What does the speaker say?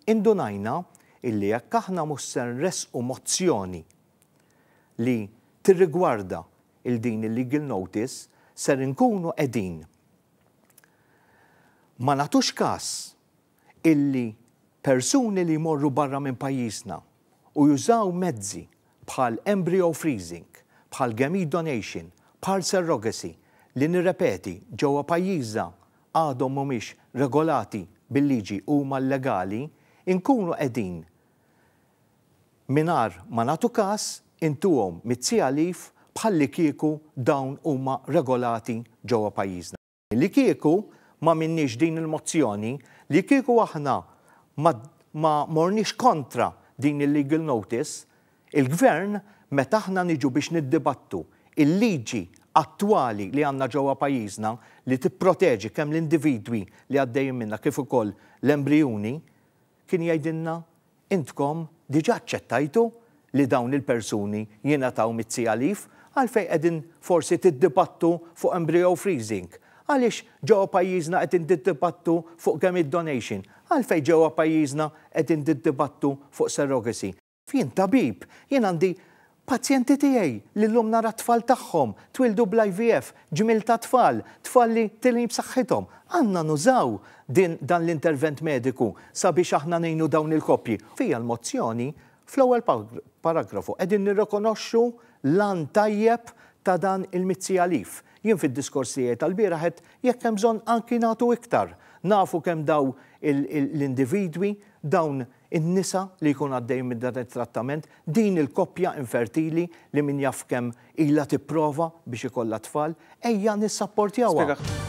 Indunajna illi jekk aħna mhux se nressqu mozzjoni li tirrigwarda 'il din il-legal notice ser inkunu qegħdin ma nagħtux każ illi persuni li jmorru barra minn pajjiżna u jużaw mezzi bħal embryo freezing, bħal gamete donation, bħal surrogacy li nirrepeti ġewwa pajjiżna għadhom mhumiex regolati bil-liġi u huma llegali, inkunu qegħdin mingħajr ma nagħtu każ intuhom mizzija leave bħallikieku dawn huma regolati ġewwa pajjiżna. Li kieku m'għamilniex din il-mozzjoni, li kieku aħna ma ma morniex kontra din il-legal notice, il-Gvern meta aħna niġu biex niddibattu il-liġi attwali li għandna ġewwa pajjiżna li tipproteġi kemm l-individwi li għaddejjin minnha kif ukoll l-embrijuni, kien jgħidilna Intkom diġà aċċettajtu li dawn il-persuni jingħataw mizzija leave, għalfejn qegħdin forsi tiddibattu fuq embryo freezing? Għaliex ġewwa pajjiżna qegħdin tiddibattu fuq gamete donation? Għalfejn ġewwa pajjiżna qegħdin tiddibattu fuq surrogacy? Jien tabib, jien għandi Pazjenti tiegħi li llum nara t-tfal tagħhom twieldu bl-IVF, ġmiel ta' tfal, tfal li tilgħin b'saħħithom. Għandna nużaw din dan l-intervent mediku sabiex aħna ngħinu dawn il-koppji. Fiha l-mozzjoni, fl-ewwel paragrafu qegħdin nirrikonoxxu l-għan tajjeb ta' dan il-Mizzi Alif. Jien fid-diskors tiegħi tal-bieraħ għedt jekk hemm bżonn anki nagħtu iktar. Nafu kemm daw l-individwi, dawn In-nisa li jkunu għaddejjin minn dan it-trattament, din il-koppja infertili li min jaf kemm ilha tipprova biex ikollha tfal, ejja nissapportjawha. Spjega.